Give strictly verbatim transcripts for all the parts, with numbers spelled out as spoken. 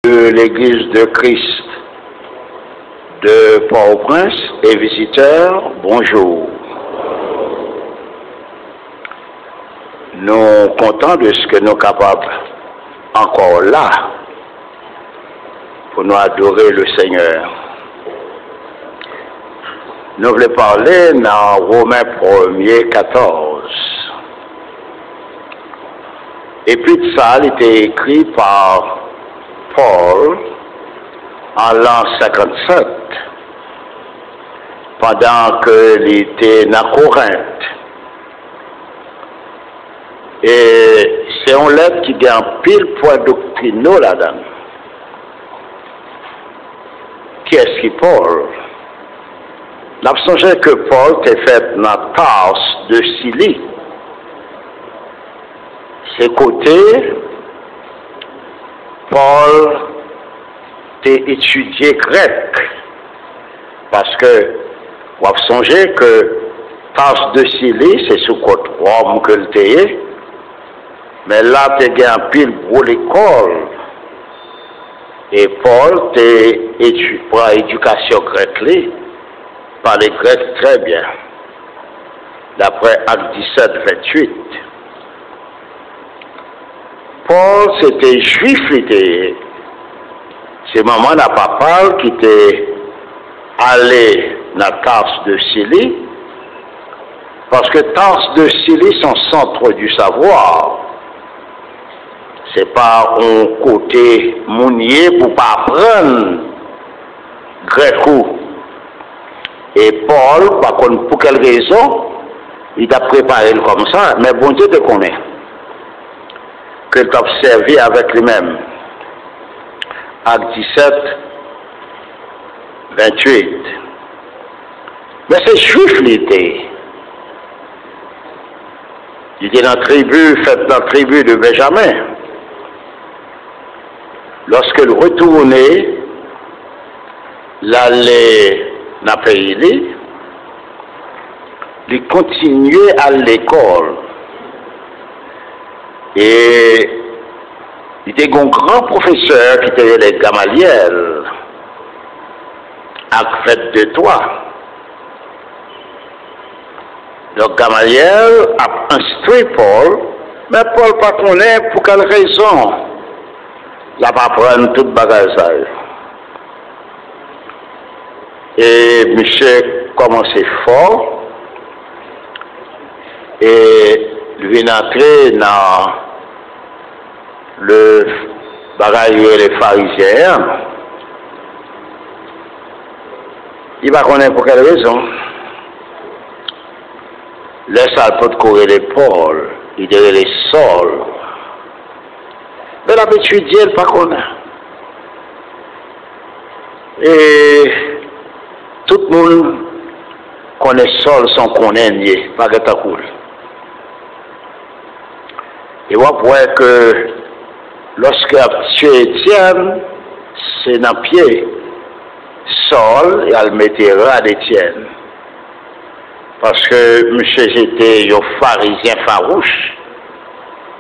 de l'Église de Christ de Port-au-Prince et visiteurs, bonjour. Nou kontan de ce que nou kapab ankò la pou nou adore le Seigneur. Nou vle pale nan Women premye katòz. Epit sa a, li te ekri pa Pòl an lan senkannsèt, pandan ke li te nan Korent. E se yon lèt ki gen anpil pwen doktrinal ladan l. Kiyès ki Pòl? N ap sonje ke Pòl te fèt nan Tars de Sili. Se kote Pòl te etidye grèk. Paske w ap sonje ke Tars de Sili, se sou kòt Wòm ke l te ye. Men la te gen anpil gwo lekòl. E Pòl te edi-, pran edikasyon grèk li, pale grèk trè byen, daprè Ak disèt venntuit. Pòl se te Jwif li te ye. Se manman l ak papa l ki te ale nan Tars de Sili, paske Tars de Sili se yon centre du savoir. Se pa yon kote moun ye pou pa aprann grèk ou. E Pòl, pa konn pou kèl rezon, li t ap prepare l kòmsa, men Bondye te konnen ke l t ap sèvi avèk li menm. Ak disèt, venntuit. Men se Jwif li te ye. Li te nan tribi, fèt nan tribi de Benjamen. Lòske l retounen, l ale nan peyi li, li kontinye al lekòl. E li te gen yon gran pwofesè ki te rele Gamalyèl, Ak vennde twa. Donk, Gamalyèl ap enstwi Pòl, men Pòl pa konnen pou kèl rezon l ap aprann tout bagay sa yo. E misye kòmanse fò, e li vin antre nan le bagay yo rele Farizyen an. Li pa konnen pou kèl rezon. Lè sa a, l potko rele Pòl, li te rele Sòl. Men l ap etidye, l pa konnen. E tout moun konnen Sòl se yon konnen l ye, pa gen tankou l. E w ap wè ke lòske y ap tiye Etyèn, se nan pye Sòl y al mete rad Etyèn. Paske misye se te yon Farizyen fawouch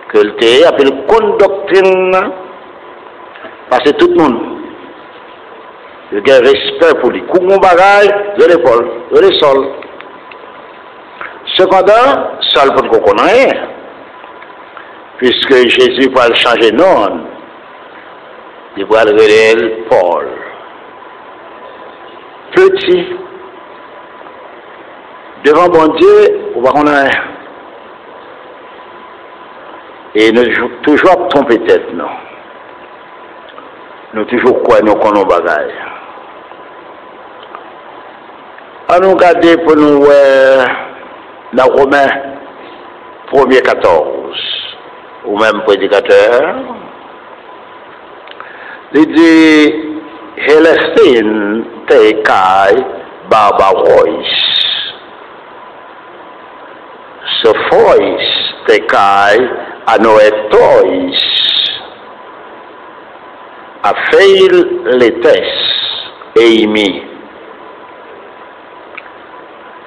ke l te ye, epi l konn doktrin nan pase tout moun. Yo gen respè pou li. Kou gon bagay, rele Pòl, rele Sòl. Sepandan, Sòl potko konn anyen, piske Jezi pral chanje non l, li pral rele l Pòl. Piti, devan Bondye, ou pa konn anyen. E nou toujou, toujou ap twonpe tèt nou. Nou toujou kwè nou konn yon bagay. Ann nou gade pou nou wè nan Women premye katòz, ou menm predikatè, li di, Helestin te kay Barbaròs. Sofòs te kay Anoètòs, Afeyiletès, Eyimi.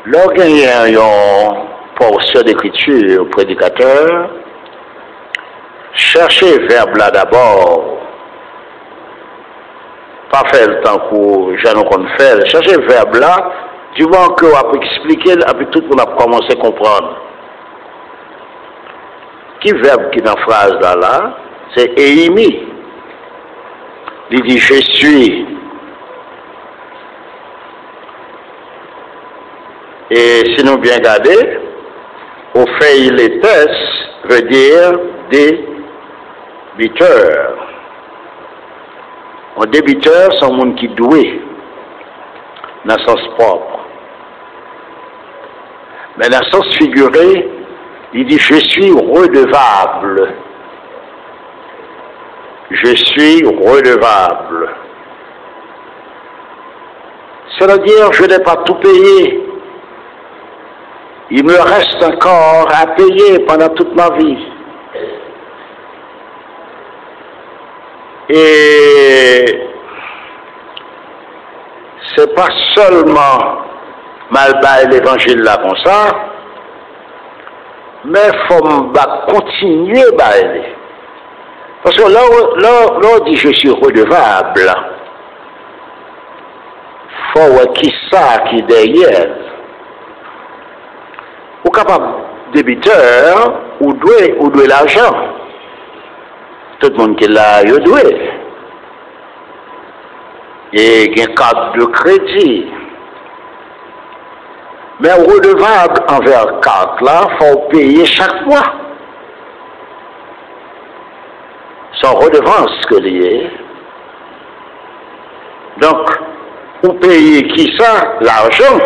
Lè w genyen yon pòsyon dekriti, predikatè, chèche vèb la dabò. Pa fè l tankou jan nou konn fè l. Chache vèb la, diman ke w ap eksplike l, epi tout moun ap kòmanse konprann. Ki vèb ki nan fraz la la? Se eimi. Li di, je suis. E si nou byen gade, opheiletes vle di debitè. Yon debitè, se yon moun ki dwe, nan sans pwòp. Men nan sans figire, li di, je suis redevable. Je suis redevable. C'est-à-dire, je n'ai pas tout payé. Il me reste encore à payer pendant toute ma vie. E se pa sèlman m al bay levanjil la konsa, men fò m ba, kontinye bay li. Paske lè w, lè w, lè w di je suis redevable, fò w wè kisa ki dèyè l. Ou kapab debitè, ou dwe, ou dwe lajan. Tout moun ki la a, yo dwe. E gen kat de kredi. Men w redevab anvè kat la, fò w peye chak mwa. Se yon redevans ke li ye. Donk, ou peye kisa? Lajan.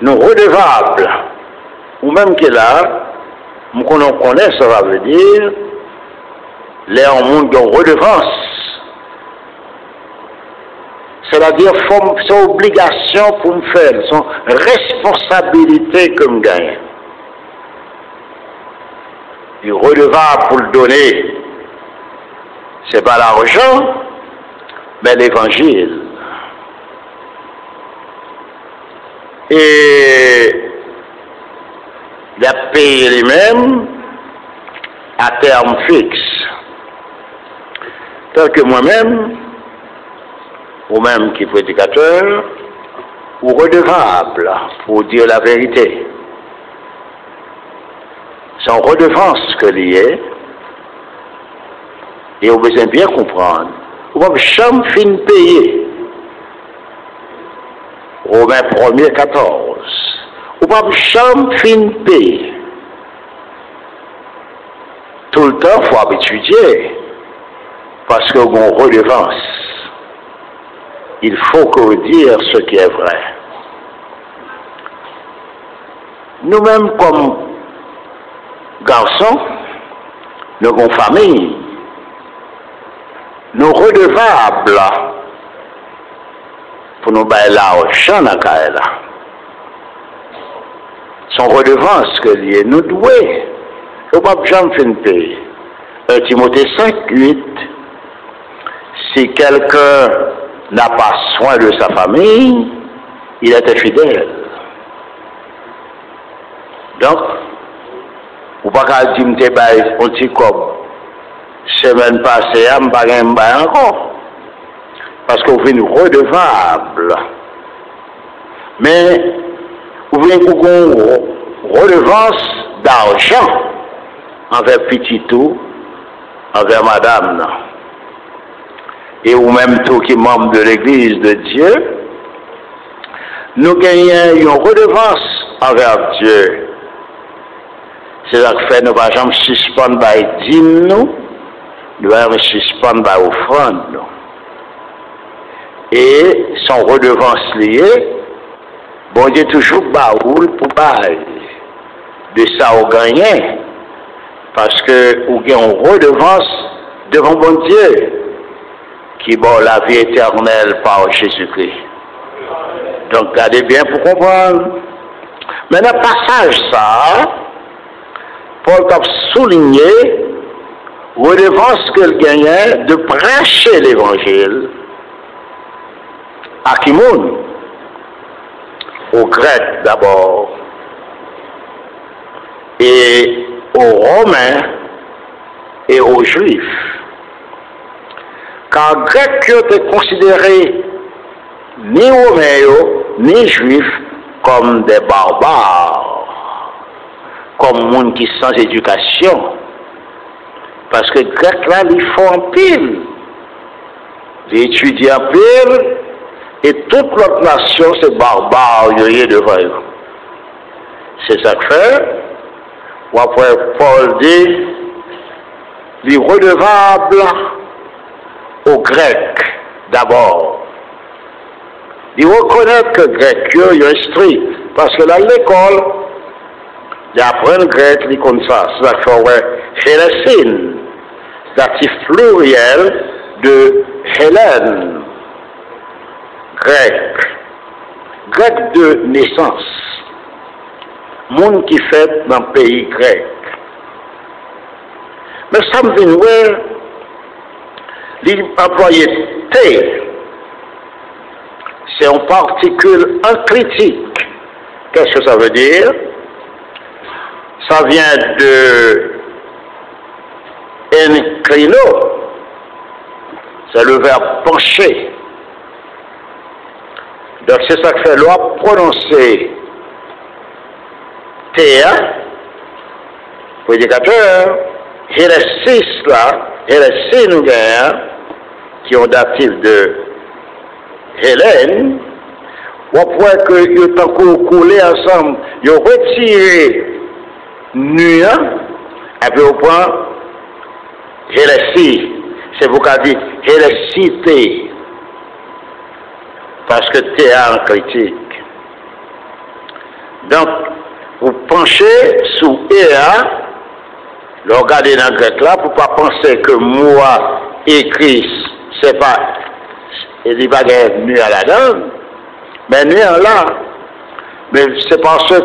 Nou redevab. Ou menm ki la, m konnen w konnen sa sa vle di, lè yon moun gen yon redevans. Sètadi, fò m, se yon obligasyon pou m fè l, se yon responsabilite ke m genyen. Li redevab pou l done. Se pa lajan, men levanjil. E l ap peye li menm a tèm fiks. Tanke mwen menm, ou menm ki predikatè, ou redevab pou w di laverite. Se yon redevans ke li ye, e ou bezwen byen konprann. Ou p ap janm fin peye. Women premye katòz. Ou p ap janm fin peye. Toultan, fò w ap etidye, paske w gen yon redevans. Il faut que vous dire ce qui est vrai. Nou menm kòm gason, nou gon fanmi, nou redevab pou nou bay lajan nan kay la. Se yon redevans ke li ye, nou dwe. Yo p ap janm fin peye. Un Timothée cinq huit, si quelqu'un n'a pas soin de sa famille, il est infidèle. Donk, ou pa ka di m te bay yon ti kòb semèn pase a, m pa gen m bay ankò. Paske w vin redevab. Men, ou vin pou gen yon redevans dajan anvè pitit ou, anvè madanm nan. E ou menm tou ki manm de legliz de Dye, nou genyen yon redevans anvè Dye. Se sa k fè nou pa janm sispann bay dim nou, nou pa janm sispann bay ofrann nou. E se yon redevans li ye, Bondye toujou ba ou l pou bay de sa ou genyen, paske ou gen yon redevans devan Bondye ki ba w lavi etènèl pa Jezikri. Donk, gade byen pou konprann. Men nan pasaj sa a, Pòl t ap soulinye redevans ke l genyen de preche levanjil. A ki moun? O Grèk dabò, e o Women, e o Jwif. Ka Grèk yo te konsidere ni Women yo, ni Jwif kòm de barbare, kòm moun ki san edikasyon. Paske Grèk la, li fò anpil, li etidye anpil, e tout lòt nasyon se barbare yo ye devan yo. Se sa k fè, w ap wè Pòl di, li redevab o Grèk dabò. Li rekonèt ke Grèk yo, yo enstwi, paske l al lekòl, li aprann grèk, li konn sa. Se sa k fè w wè Helesin, datif pliryèl de Helen, Grèk, Grèk de nesans, moun ki fèt nan peyi Grèk. Men sa m vin wè, li anplwaye te. C'est une particule enclitique. Qu'est-ce que ça veut dire? Ça vient de inclino, c'est le verbe pencher. Donk, se sa k fè, lè w ap pwononse te a, predikatè, Helesis la, Helesi nou genyen an, ki yon datif de Helen, w ap wè ke yo tankou yo kole ansanm, yo retire ni an, epi yo pran Helesi. Se pou ka di Helesite, paske te a enklitik. Donk, ou panche sou e a, lè w gade nan grèk la, pou pa panse ke mo a ekri, se pa, li pa gen ni a ladan l, men ni a la. Men se paske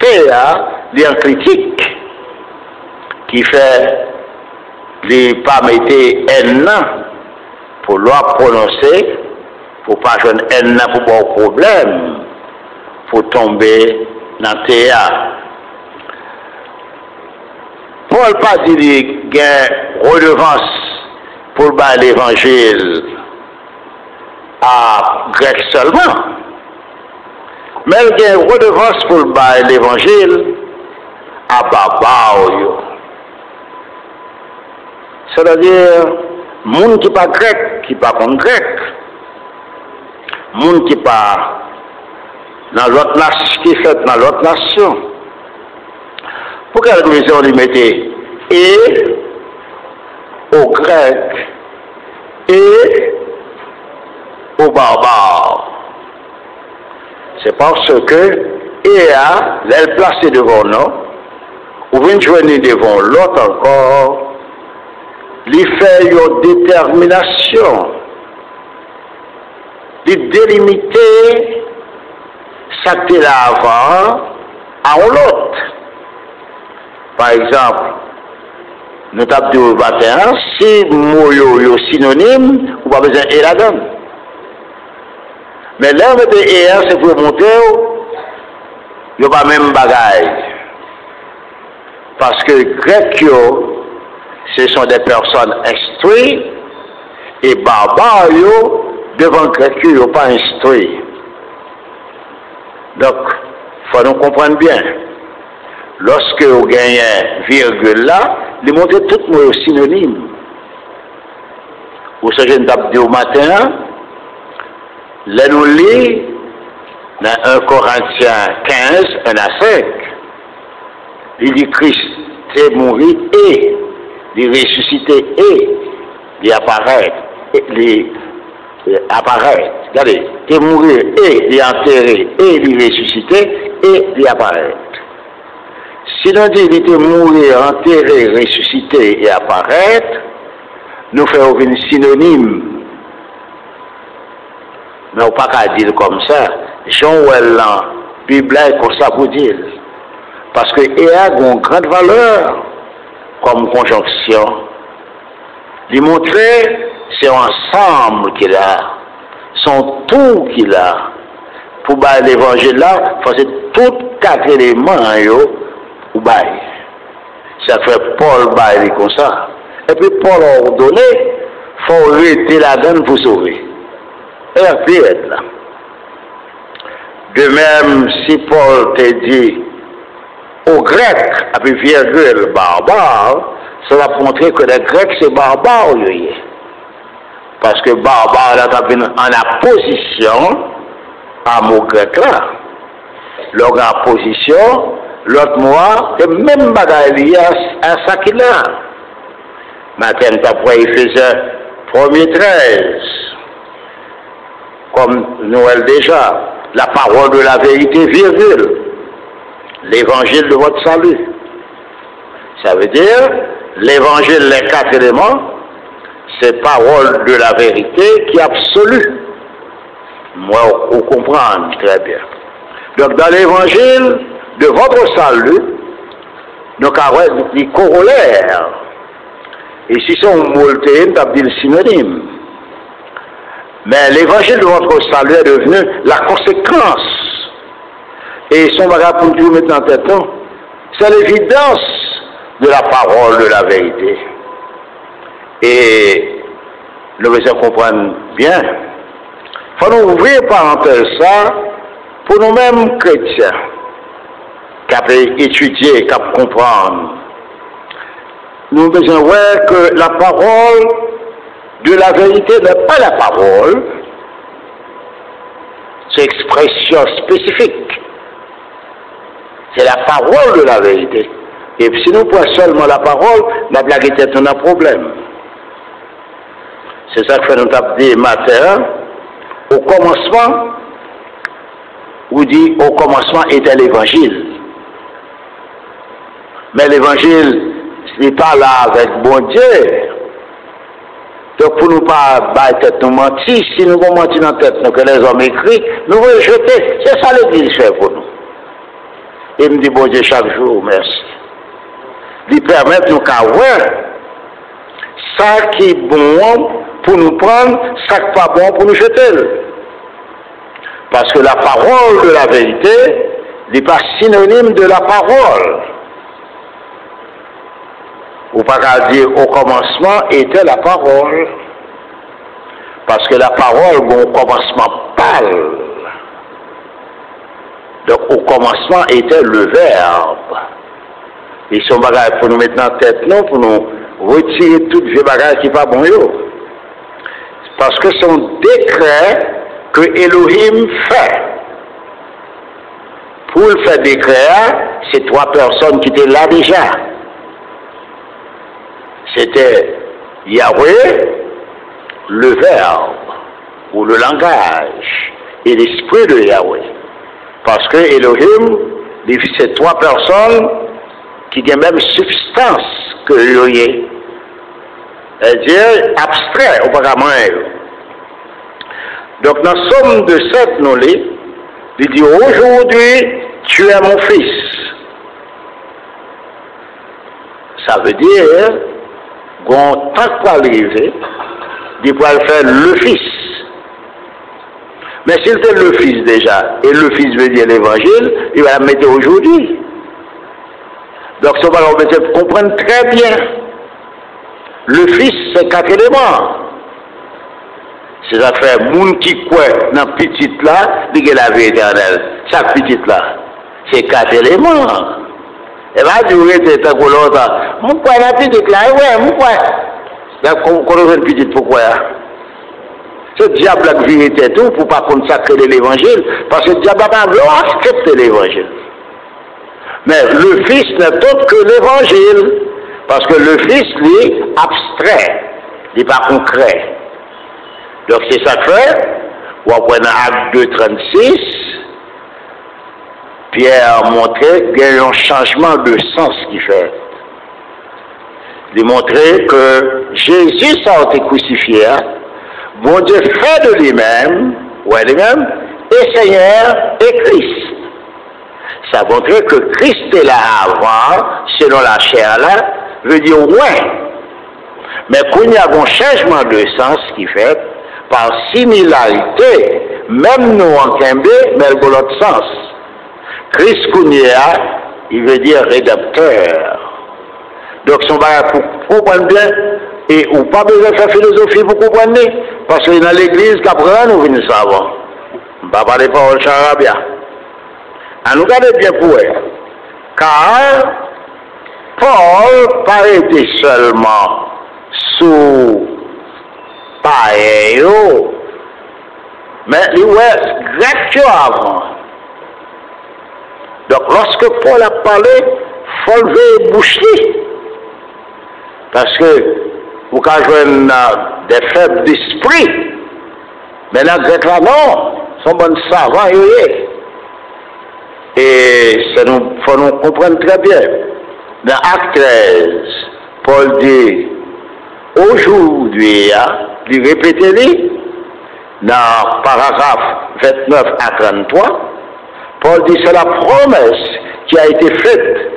te a, li enklitik, ki fè li pa mete n nan pou lè w ap pwononse, pou pa jwenn n nan pou ba w pwoblèm, pou tonbe nan te a. Pòl pa di li gen redevans pou l bay levanjil a Grèk sèlman, men l gen redevans pou l bay levanjil a baba yo. Sètadi, moun ki pa Grèk, ki pa konn Grèk, moun ki pa nan lòt nas-, ki fèt nan lòt nasyon. Pou kèk rezon li mete e o Grèk, e o baba? Se paske e a, lè l plase devan w non, ou vin jwenn li devan yon lòt ankò, li fè yon detèminasyon, li delimite sa k te la avan an a yon lòt. Pa egzanp, nou t ap di w maten an, si mo yo, yo sinonim, ou pa bezwen e ladan l. Men lè yo mete e a, se pou yo montre w, yo pa menm bagay. Paske Grèk yo, ce sont des personnes instruites, e baba yo, devan Grèk yo, yo pa enstwi. Donk, fò nou konprann byen. Lòske ou genyen virgil la, li montre tout mo yo sinonim. Ou sonje m t ap di w maten an, lè nou li nan en Korentyen kenz, en a senk, li di Kris te mouri e li resisite e li aparèt, e li, e, aparèt. Gade, te mouri e li antere e li resisite e li aparèt. Si nou di li te mouri, antere, resisite e aparèt, nou fè yo vin sinonim. Men ou pa ka di l kòmsa. Jan w wè l lan Bib la, e konsa pou di l. Paske e a gen yon gran valè kòm konjonksyon. Li montre se yon ansanm ki la, se yon tou ki la. Pou bay levanjil la, fò se tout kat eleman an yo ou bay. Sa k fè Pòl bay li konsa. Epi Pòl òdone, Fò w rete ladan l pou w sove. E sa k pi rèd la. De menm, si Pòl te di o Grèk, epi virgil, barbar, sa t ap montre ke lè Grèk se barbar yo ye. Paske barbar la t ap vin an apozisyon a mo Grèk la. Lè w gen apozisyon, lòt mo a, se menm bagay li ye a, a sa ki la. Maten, n t ap wè Efezyen premye trèz. Comme nous l'avons déjà, la parole de la vérité, virgule, l'évangile de votre salut. Ça veut dire, l'évangile, les quatre éléments, c'est parole de la vérité qui est absolue. Mwen, ou konprann trè byen. Donc, dans l'évangile de votre salut, nou ka wè li korolè. E si se yon mo l te ye, m t ap di l sinonim. Men levanjil de votre salut est devenu la konsekans. E se yon bagay pou nou toujou met nan tèt nou. C'est l'évidence de la parole de la vérité. E nou bezwen konprann byen. Fò nou ouvri parantèz sa pou nou menm kretyen k ap etidye, k ap konprann. Nou bezwen wè ke la parole de la vérité n'est pas la parole, se ekspresyon espesifik. C'est la parole de la vérité. E si nou pran sèlman la parole, n ap lage tèt nou nan pwoblèm. Se sa k fè nou t ap di maten an, au commencement, ou di, au commencement était l'évangile. Men levanjil, li pa la avèk Bondye. Donk, pou nou pa bay tèt nou manti, si nou gon manti nan tèt nou, que les hommes écrivent, nou voye l jete. Se sa legliz fè pou nou. E m di Bondye chak jou, mèsi. Li pèmèt nou ka wè sa ki bon an pou nou pran, sa k pa bon an pou nou jete l. Paske la parole de la vérité, li pa sinonim de la parole. Ou pa ka di, au commencement était la parole. Paske la parole, bon, au commencement, pa l. Donc, au commencement était le Verbe. E se yon bagay pou nou met nan tèt nou, pou nou retire tout vye bagay ki pa bon yo. Paske se yon dekrè ke Elohim fè. Pou l fè dekrè a, se twa pèsòn ki te la deja. Se te Yahweh, le Verbe, ou le langage, e Lespri de Yahweh. Paske Elohim, li se twa pèsòn ki gen menm sibstans ke yo ye. Sètadi abstrè, ou pa ka manyen yo. Donk, nan Sòm de sèt, nou li, li di, aujourd'hui, tu es mon fils. Sa vle di, gon tan k pral rive, li pral fè le fils. Men si l te le fils deja, e le fils vle di levanjil, li pral mete aujourd'hui. Donk, se yon bagay ou bezwen konprann trè byen. Le fils, se kat eleman. Se sa k fè moun ki kwè nan pitit la, li gen lavi etènèl. Sa k pitit la? Se kat eleman. E pa di w rete tankou lontan. M kwè nan pitit la, wi, m kwè. Gad, ko-, kote w jwenn pitit pou kwè a? Se dyab la k vire tèt ou pou w pa konn sa k rele levanjil, paske dyab la pa vle w aksepte levanjil. Men, le Fils n'est autre que l'évangile, paske le Fils, li abstrè, li pa konkrè. Donk, se sa k fè, w ap wè nan Ak de trannsis, Pyè montre gen yon chanjman de sans ki fèt. Li montre ke Jezi sa yo te krisifye a, Bondye fè de li menm, wè li menm, e Senyè e Kris. Sa montre ke Kris te la avan, selon lachè la, vle di wen. Men kounye a gon chanjman de sans ki fèt, pa similarite, menm non an kenbe, men l gon lòt sans. Kris kounye a, li vle di redanmtè. Donk, se yon bagay pou konprann byen, E ou pa bezwen fè filozofi pou konprann li, paske nan legliz k ap rann ou vin savan. M pa pale pawòl charabya. Ann nou gade byen pou wè. Kar Pòl pa rete sèlman sou payen yo, men li wè Grèk yo avan. Donk, lòske Pòl ap pale, fò l veye bouch li. Paske ou ka jwenn, euh, de fèb despri. Men nan Grèk la, non. Se yon bann savan yo ye. E se nou, fò nou konprann trè byen. Nan Ak trèz, Pòl di, aujourd'hui a, li repete li, nan paragraf vennèf a tranntwa, Pòl di, c'est la promesse qui a été faite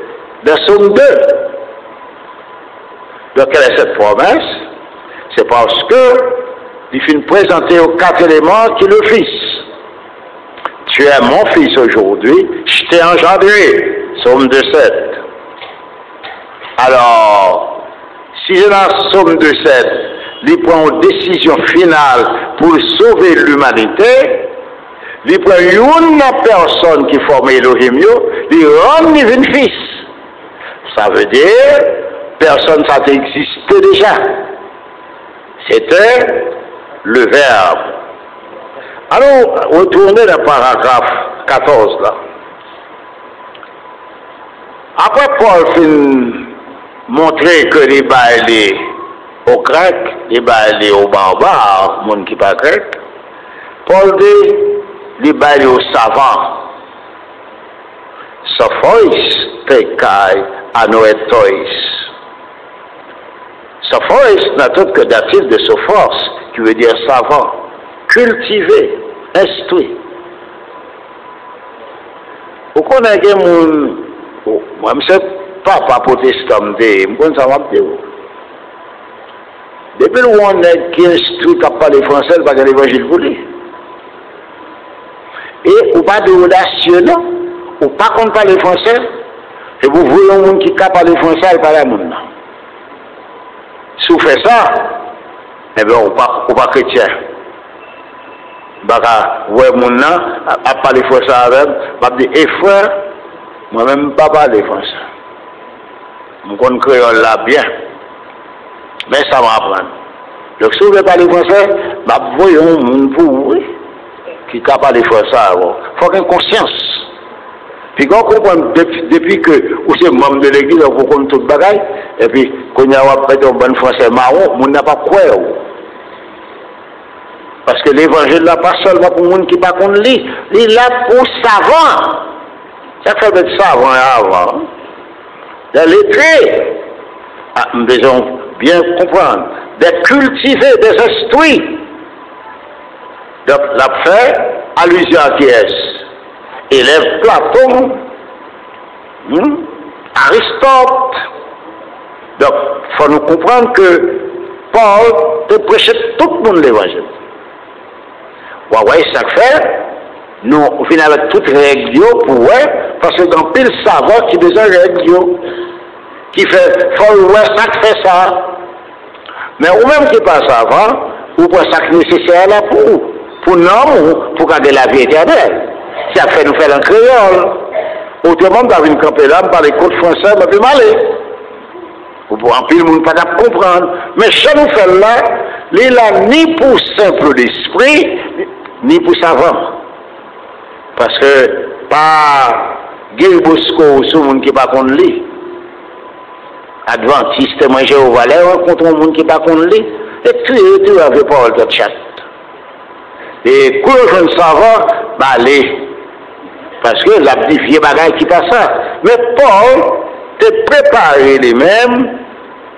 dans Somme deux. Donc, quelle est cette promesse? C'est parce que li fin prezante yo kat eleman ki le Fils. Tu es mon fils aujourd'hui, je t'ai engendré. Somme deux sept. Alò, si se nan Somme deux sept, li pran yon desizyon final pou l sove limanite, li pran youn nan pèsòn ki fòme Elohim yo, li rann li vin fis. Sa vle di, pèsòn sa te egziste deja. Se te le Vèb. Ann nou retounen nan paragraf katòz la. Apre Pòl fin montre ke li bay li o Grèk, li bay li o Baba, moun ki pa Grèk, Pòl di, li bay li o savan. Sophois te kai anoetois. Sophois nan tout ke datif de sophos, ki vle di savan, kiltive, enstwi. Ou konnen gen moun, mwen, m se papa pwotestan m te ye, m konn sa m ap di w. Depi l wè yon nèg ki enstwi k ap pale fransè, l pa gen levanjil pou li. E ou pa de odasye non, ou pa konn pale fransè, epi w voye yon moun ki ka pale fransè al pale a moun nan. Si w fè sa, enben ou pa, ou pa kretyen. M pa ka wè moun nan ap, ap pale fransè avè m, m ap di, e frè, mwen menm m pa pale fransè. M konn kreyòl la byen. Men sa m aprann. Donk, si w vle pale fransè, m ap voye yon moun pou ou, wi, ki ka pale fransè avè w. Fò w gen konsyans. Piga w konprann depi, depi ke ou se manm de legliz, ou konn tout bagay, epi kounye a w ap mete yon bann fransè mawon, moun nan p ap kwè w. Paske levanjil la pa sèlman pou moun ki pa konn li, li la pou savan. Sa k fè met savan yo avan? Des lettrés. Ah, m bezwen w byen konprann. Des cultivés, des instruits. Donk, l ap fè alizyon a kiyès? Elèv Platon, hmm? Aristòt. Donk, fò nou konprann ke Pòl te preche tout moun levanjil. W a wè, e sa k fè nou vin avèk tout règ yo pou wè, paske gen anpil savan ki bezwen règ yo, ki fè, fò l wè sa k fè sa. Men ou menm ki pa savan, ou pran sa k nesesè a la pou ou, pou nanm ou, pou w ka gen lavi etènèl. Se sa k fè nou fè l an kreyòl. Otreman, m ta vin kanpe la, m pale kont fransè, m epi m ale. Ou pou anpil moun pa t ap konprann. Men jan nou fè l la, li la ni pou senp lespri, ni pou savan. Paske pa Guy Bosco ou sou moun ki pa konn li. Advantis, Temwen Jewova, lè yo rankontre yon moun ki pa konn li, yo touye, yo touye avè pawòl tèt chat. E kou yo jwenn savan, bale. Paske l ap di vye bagay ki pa sa. Men Pòl te prepare li menm,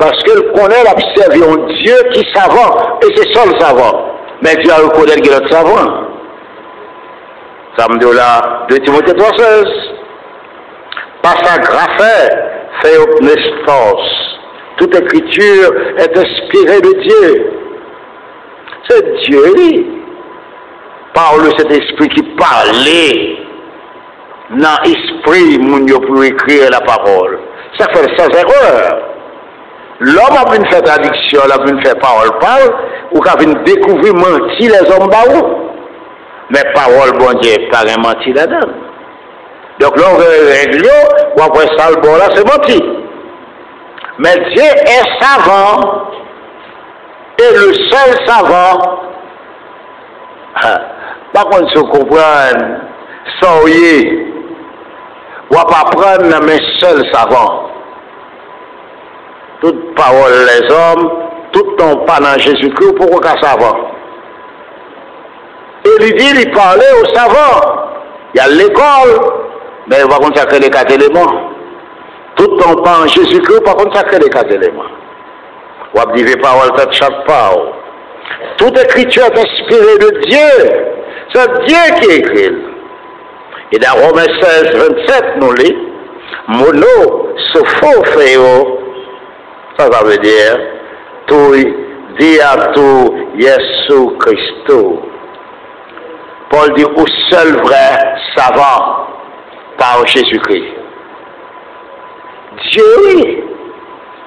paske l konnen l ap sèvi yon Dye ki savan, e se sèl savan. Men Dye a rekonèt gen lòt savan. Sa m di w la, de Timote twa sèz. Pas à graphe, theopneustos. Toute écriture est inspirée de Dieu. Se Dye li, pa le Sentespri ki pale nan espri moun yo pou yo ekri lapawòl. Sa fè l sans erreur. Lòm ap vin fè tradiksyon, l ap vin fè pawòl pa l, ou ka vin dekouvri manti lèzòm ba ou. Men pawòl Bondye pa gen manti ladan l. Donk, lè w gen règ yo, w ap wè sa l ba w la, se manti. Men Dieu est savant, et le seul savant. Ha, pa konn si w konprann sa w ye. W ap aprann nan men sèl savan. Tout pawòl lèzòm, tout tan w pa nan Jezikri, ou poko ka savan. E li di, li pale o savan. Y al lekòl, men yo pa konn sa k rele kat eleman. Tout tan w pa an Jezikri, ou pa konn sa k rele kat eleman. W ap di vye pawòl tèt chat pa w. Toute écriture est inspirée de Dieu. Se Dye ki ekri l. E nan Women sèz vennsèt, nou li, mono, sofo, feo. Sa, sa vle di, tou, dia tou, Yesu Kristo. Pòl di, ou sèl vrè savan pa Jezikri. Dye, wi,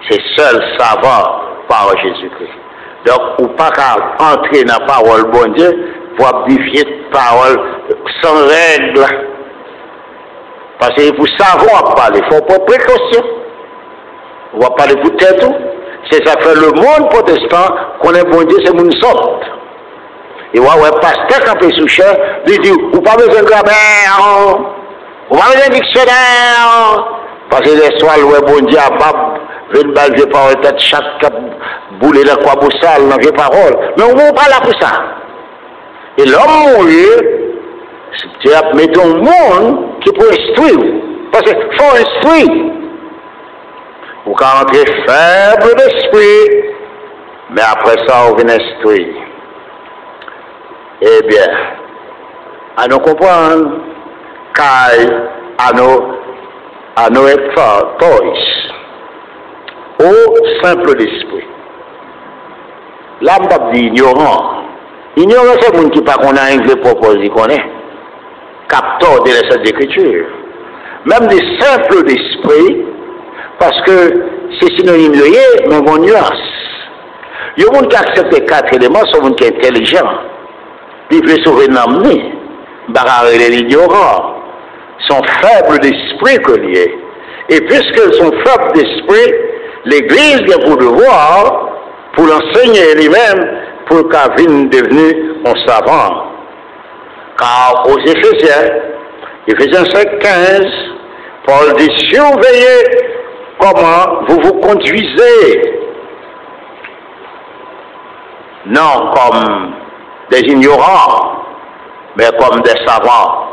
se sèl savan pa Jezikri. Donk, ou pa ka antre nan pawòl Bondye pou ap di vye pawòl san règ. Paske e pou savan w ap pale, fò w pran prekosyon. Ou ap pale pou tèt ou. Se sa k fè lemonn pwotestan konnen Bondye se moun sòt. E w a wè pastè kanpe sou chè, li di, ou pa bezwen gramè, ou pa bezwen diksyonè. Paske lè swa l wè Bondye a bab, vin ba l vye pawòl tèt chat k ap boule nan kwabousa l nan vye pawòl. Men ou pa la pou sa. E lè w mouri, Dye ap mete yon moun ki pou enstwi w. Paske fò w enstwi. Ou ka antre fèb lespri, men apre sa, ou vin enstwi. Ebyen, ann nou konprann kay Ano, Ano et Tois, o senp lespri. La, m p ap di inyoran. Inyoran, se moun ki pa konn anyen, ki vle pwopoze konnen, k ap tòde lè sent ekriti. Men m di senp lespri, paske se sinonim yo ye, men gen yon nyans. Yon moun ki aksepte kat eleman, se yon moun ki entèlijan. Li vle sove nanm li. M pa ka rele l inyoran. Se yon fèb lespri ke l ye. E piske l se yon fèb lespri, legliz gen pou devwa pou l ansenye li menm, pou l ka vin devni yon savan. Kar aux Éphésiens, Éphésiens cinq quinze, Paul dit, surveillez comment vous vous conduisez, non comme des ignorants, mais comme des savants.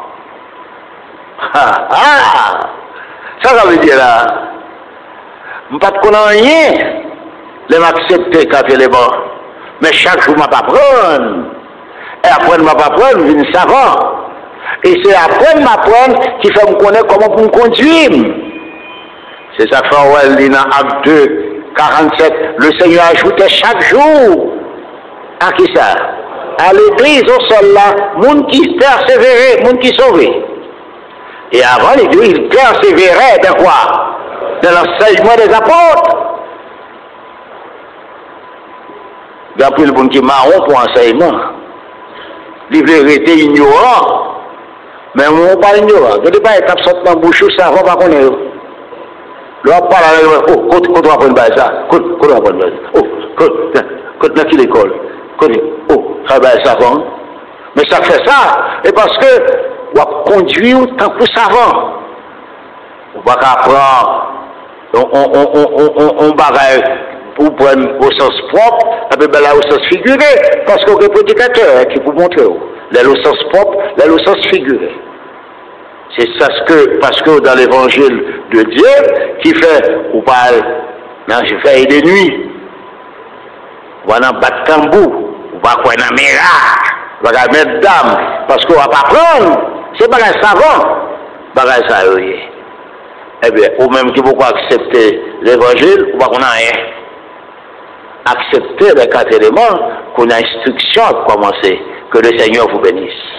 Ha, ha! Sa sa vle di la? M pa t konn anyen lè m aksepte kat eleman. Men chak jou m ap aprann. E aprann m ap aprann, m vin savan. E se aprann m aprann ki fè m konnen kòman pou m kondui m. Se sa k fè w wè l di nan Ak de karannsèt, le Seigneur ajoutait chaque jour. A ki sa? A legliz o sòl la, moun ki pèsevere, moun ki sove. E avan, li di, il persévérait dans quoi? Dans l'enseignement des apôtres. Gen anpil moun ki mawon pou ansèyman. Li vle rete inyoran. Men ou pa inyoran. Gen de bagay k ap sot nan bouch ou, savan pa konnen yo. Lè w ap pale avèk yo, oh, kote, kote w aprann bagay sa? Kote, kote w aprann bagay sa? Oh, kote, kote nan ki lekòl? Kote, oh, sa bagay savan. Men sa k fè sa, e paske w ap kondui w tankou savan. Ou pa ka pran yon, yon, yon bagay pou pran o sans pwòp, epi ba l o sans figire, paske w gen predikatè ki pou montre w lè l o sans pwòp, lè l o sans figire. Se sa ke, paske w dan levanjil de Dye, ki fè ou pa al nan vèy de nwi. Ou pa nan bat tanbou, ou pa kwè nan mera, ou pa ka mèt dam, paske w ap aprann, se bagay savan, bagay sa yo ye. Ebyen, ou menm ki poko aksepte levanjil, ou pa konn anyen. Aksepte lè kat eleman, kounye a enstriksyon ap kòmanse. Que le Seigneur vous bénisse.